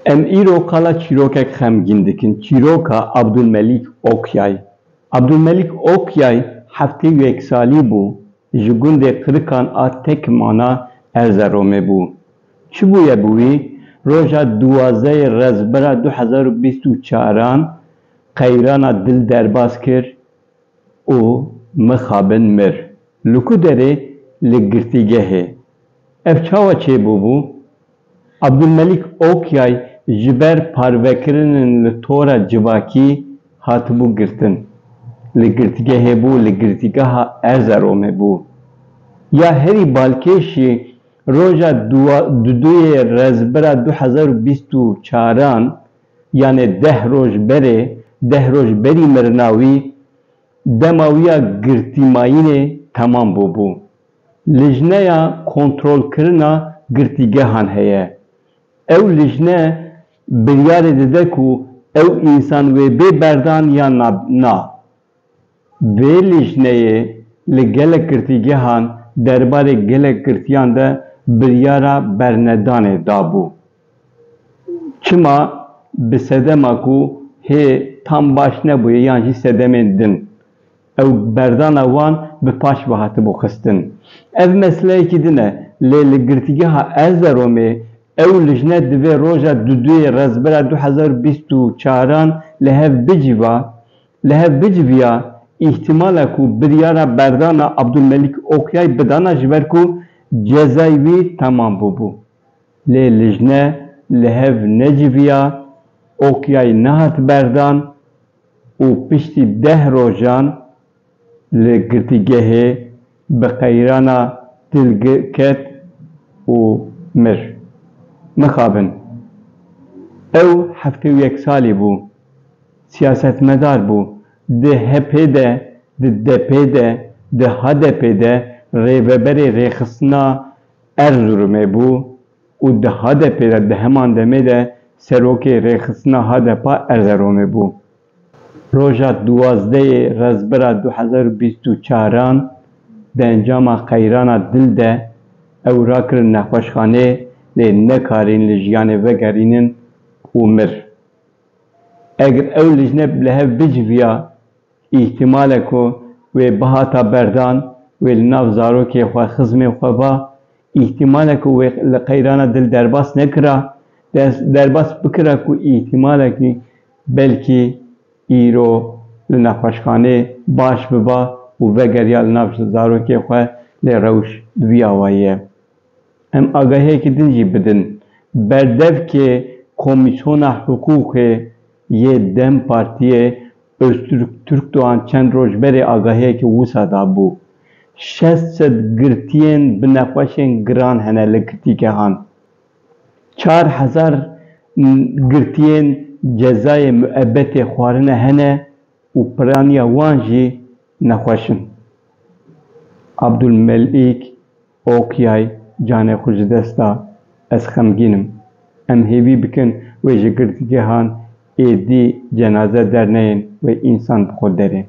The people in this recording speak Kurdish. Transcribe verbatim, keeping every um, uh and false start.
Em îro qala çîrokek xemgîn dikin, çîroka Abdulmelîk Okyay. Abdulmelîk Okyay heftê û yek salî bû, ji gundê Qirikan a Tekmana Erzeromê bû. Çi bûye bi wî? Roja duwazdehê Rezbira du hezar û bîst û çaran qeyrana dil derbas kir û mixabin mir. Li ku derê? Li girtîgehê. Ev çawa çêbûbû? Abdulmelîk Okyay ji ber parvekirinên li tora civakî hatibû girtin. Li girtîgehê bû, li girtîgeha Erzeromê bû. Ya herî balkêş jî roja duwa-, duduyê Rezbira du hezar û bîst û çaran, yanê deh roj berê, deh roj berî mirina wî, dema wî ya girtîmayînê temam bûbû. Lijneya kontrolkirina girtîgehan heye. Ew lijne biryarê dide ku ew însan wê bê berdan yan na, na. Vê lijneyê li gelek girtîgehan derbarê gelek girtiyan de biryara bernedanê dabû. Çima? Bi sedema ku hê tam baş nebûye yan jî sedemên din. Ew berdana wan bi paş ve hatibû xistin. Ev meseleyekî din e, lê li girtîgeha Erzeromê ew lijne divê roja duduyê Rezbira du hezar û bîst û çaran li hev biciva, li hev biciviya, îhtimala ku biryara berdana Abdulmelîk Okyay bidana ji ber ku cezayê wî temam bûbû. Lê lijne li hev neciviya, Okyay nehat berdan û piştî deh rojan li girtîgehê bi qeyrana dil gi-, ket û mir. Mixabin. Ew heftê û yek salî bû. Siyasetmedar bû. Di H P de, di D P de, di H D P de rêveberê rêxistina Erzurumê bû û di H D P de di heman demê de serokê rêxistina H D P a Erzeromê bû. Roja duwazdehê Rezbira du hezar û bîst û çaran di encama qeyrana dil de ew rakirin nexweşxanê, lê nekarîn li jiyanê vegerînin û mir. Eger ew lijne li hev biciviya, îhtimale ku wê bihata berdan, wê li nav zarokê xwe, xizmê xwe ba, îhtimale ku wê li qeyrana dil derbas nekira, des-, derbas bikira ku îhtimalekî belkî îro li nexweşxanê baş biba û vegeriya li nav zarokê xwe, lê rewş bi vî awayî ye. Em agahiyekî din jî bidin. Berdevkê Komîsyona Hiqûqê yê DEM Partiyê Öztürk Türkdoğan çend roj berê agahiyekî wisa dabû. Şeş sed girtiyên binexweşên giran hene li girtîgehan. Çar hezar girtiyên cezayê muebetê xwarine hene û piraniya wan jî nexweş in. Abdulmelîk Okyay canê xwe ji dest da. Ez xemgîn im. Em hêvî bikin wê ji girtîgehan êdî cenaze derneyên wê însan bixwe derê.